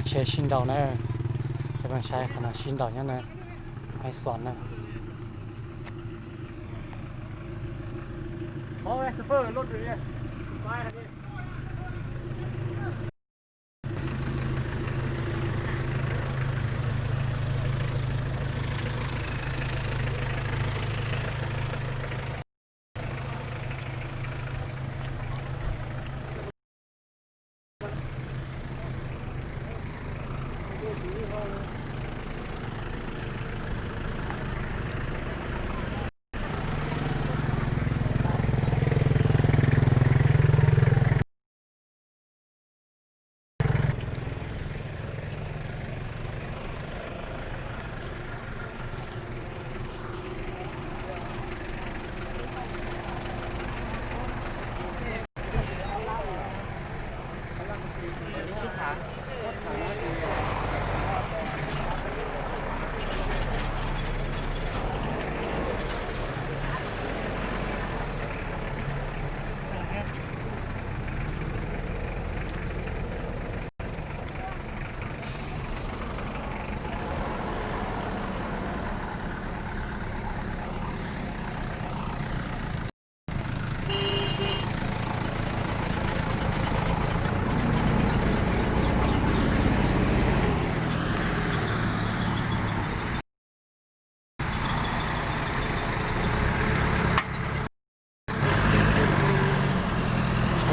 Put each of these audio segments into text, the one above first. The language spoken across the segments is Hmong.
Tsheb sib nraus na, cov peb saib qhov no sib nraus nyob na, hais xom na.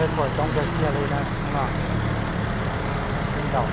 Tsheb puas coob kawg kiag li na no. Sib nraus.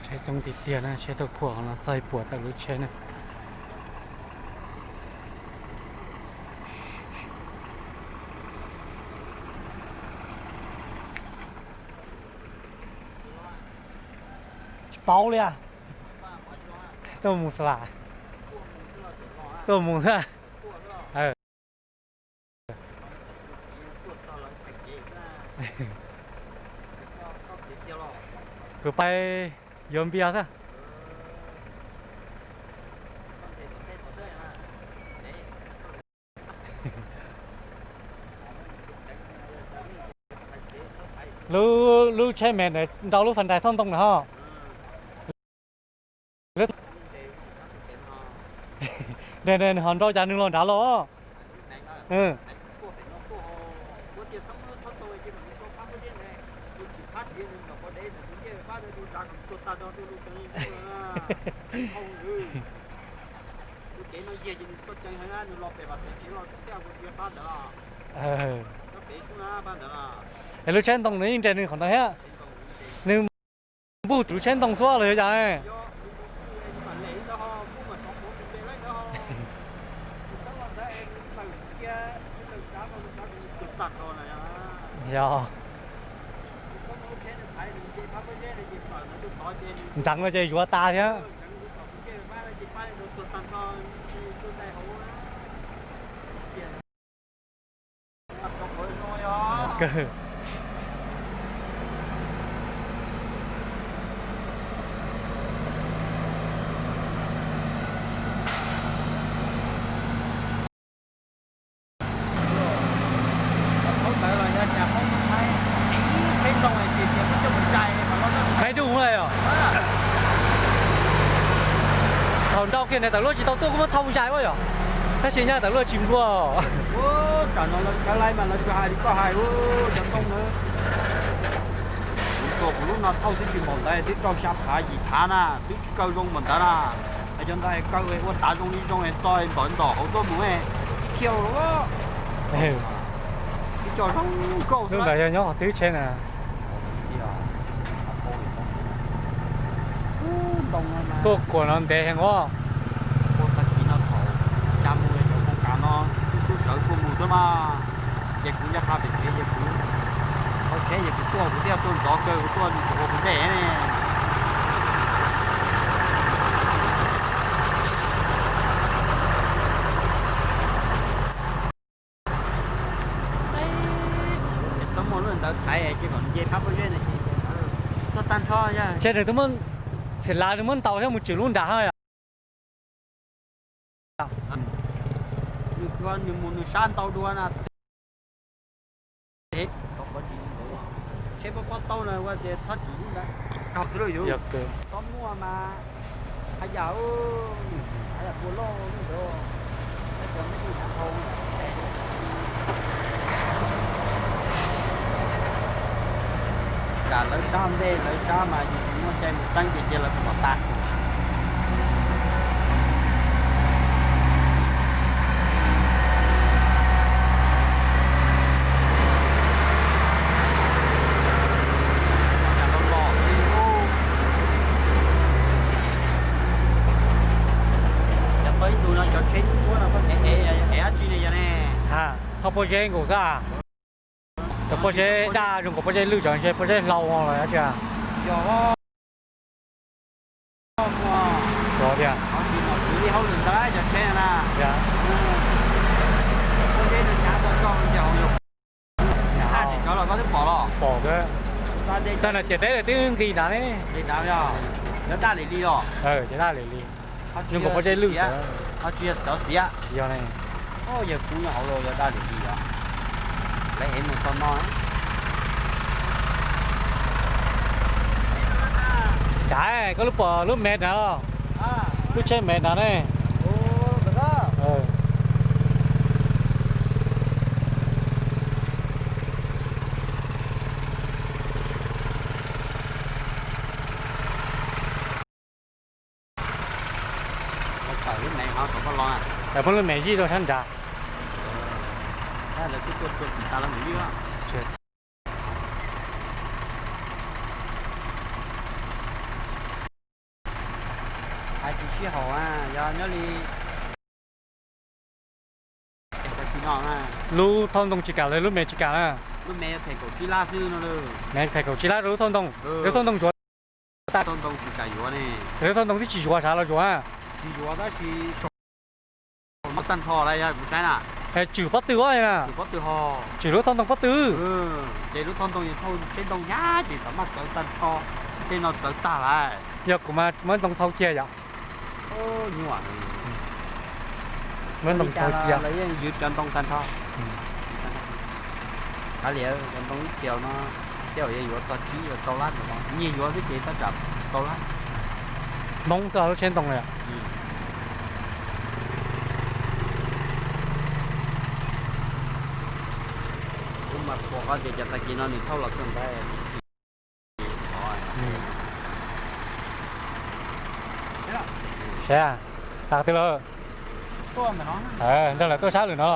Tsheb coob tiag tiag na, tsheb tuaj khuam los txog ib puas tawm lub tsheb na. Tsis paub li. Tuaj mus xwb las. Tuaj mus xwb. Aw. Kuv pais yuav npias xwb. Lub, lub tsheb me ntawd nrau lub fas ntais thauj ntoo na ho. Nws ho nrau cas nws los nrad los. Es lub tsheb ntoo nws yeej nres nws qhov ntawd thiab. Nws npuj lub tsheb ntoo xwb los yog cas? Yog. Ntxeev los ces yuav tas thiab. Maiv dub yom. Thaum nrau kiag ntawd tawm luaj tsis tau tuaj kuj muab thauj zais ua yom. Tab sis nyaj tawm luaj tsis nplua. Tam no lawv khawb laib mas lawv tsuas hais li koj hais, cov ntoo na. Kuv tsuas kuv lub no thauj twb tsis npaum ntawd twb rau xya phav yim phav na, twb tsis kaw zoo npaum ntawd na. Hais cov ntawd kaw ua tav zoo li zoo txo ntom ntom hauv tuaj mus, ib khiav. Ib co zoo nkauj xwb. Lub ntawd yog nyob qhov twg tsheb na? Tuaj kuam no ntev heev os. Ua tag kis no thaum ya mus cov koos kas no xub xub sawv tuaj mus xwb mas. Ces kuv ncaj qha pem kev ces kuv thauj tsheb ces kuv tuaj kuv thiaj tuaj ntxov kawg kuv tuaj ua kuv ntej ne. Txhob muaj lub ntawd thaiv ces kom nce phab pob zeb ntawd ces tuaj tag nrho. Ntshe nws twb muab, txhim lav nws muab ntaus thiab mus tshwm lub nrad hab yom. Nws mus nws sab ntau dua na. Tsheb pob pob tau na ua tias txhob tshwm lub ntawd. Txhob muaj mas haj yam, haj yam pua loj lub ntawd. Kam lawv sab ntej lawv sab mas yus tsis muaj cai mus txeeb ces cia lawv pom tas. Cov tau ib ntus no cov tsheb ub no koj ev ev dab tsi ne yog ne? Thauj pob zeb nkaus xwb. Cov pob zeb daj zoo nkaus pob zeb lwj, cov ntshe pob zeb hlau los dab tsi. Yog tiag. Pob zeb no hnyav tau tso cov los koj twb pom los? Pom kawg. Txog na ciam teb lawm twb nqis nrad ne. Yog daj lim li los? Yog daj lim li. Zoo nkaus pob zeb lwj, tsis yog cov xiav. Yog ne. Yawg kuv nyob hauv los yog daj lim li os. Lawv ev mus txog no. Cav, koj lub pom lub me ntawd los? Lub tsheb me ntawd ne. Peb lub me zij rau sab nrad. Hais tsis sib haum, yog nyob li lub thauj ntoo tsis kam los lub me tsis kam na. Lub me them kaum tsib lab xwb no. Me them kaum tsib lab rau lub thauj ntoo. Lub thauj ntoo zuav. Lub thauj ntoo twb tsis zuav sav los zuav. Tsis zuav tab sis tag nrho lawm yog kuv saib na. Tswm pob tw os na. Tswm pob tw ho. Tswm lub thauj ntoo pob tw. Ces lub thauj ntoo yog thauj tsheb ntoo hnyav ces txam maj kawv tag nrho. Tej no txawv tag lawm. Yog kuv mas muab ntoo thau kiag yom. Muab ntoo thau kiag. Lawv yeej yws cov ntoo tag nrho. Kav liam, cov ntoo ib txhia no tej zaum yeej yuav txog tsib yuav rau lab ntawm no, nyias yuav xwb ces tab tsam rau lab. Hmoob xwb lub tsheb ntoo no. Kuv mas pom qhov tias cov tag kis no nws thauj los txog ntawd. Sav, tag twg lawm? Nrog lawv tuaj sab lwm no.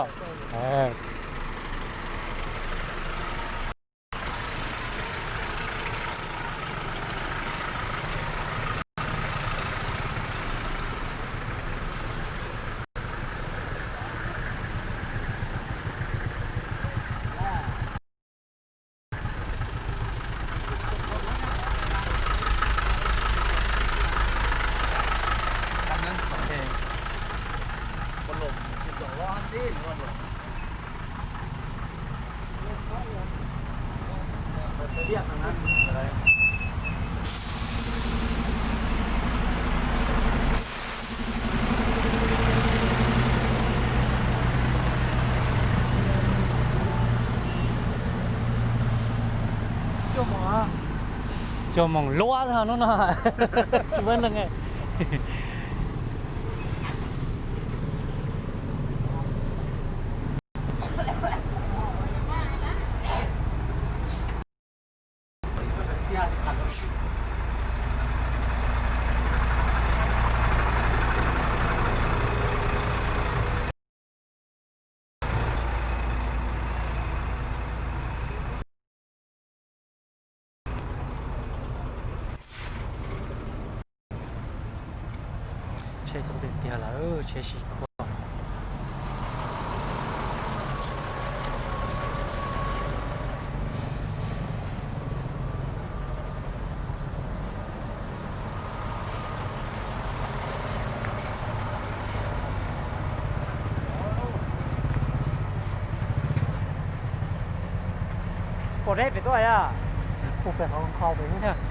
Cua moos luaj hnub no. Tsis muaj neeg. Tsheb coob tiag tiag lawm, tsheb sib khuab. Pom deb pem tuaj yom? Pom pem qhov nkhaus pem thiab.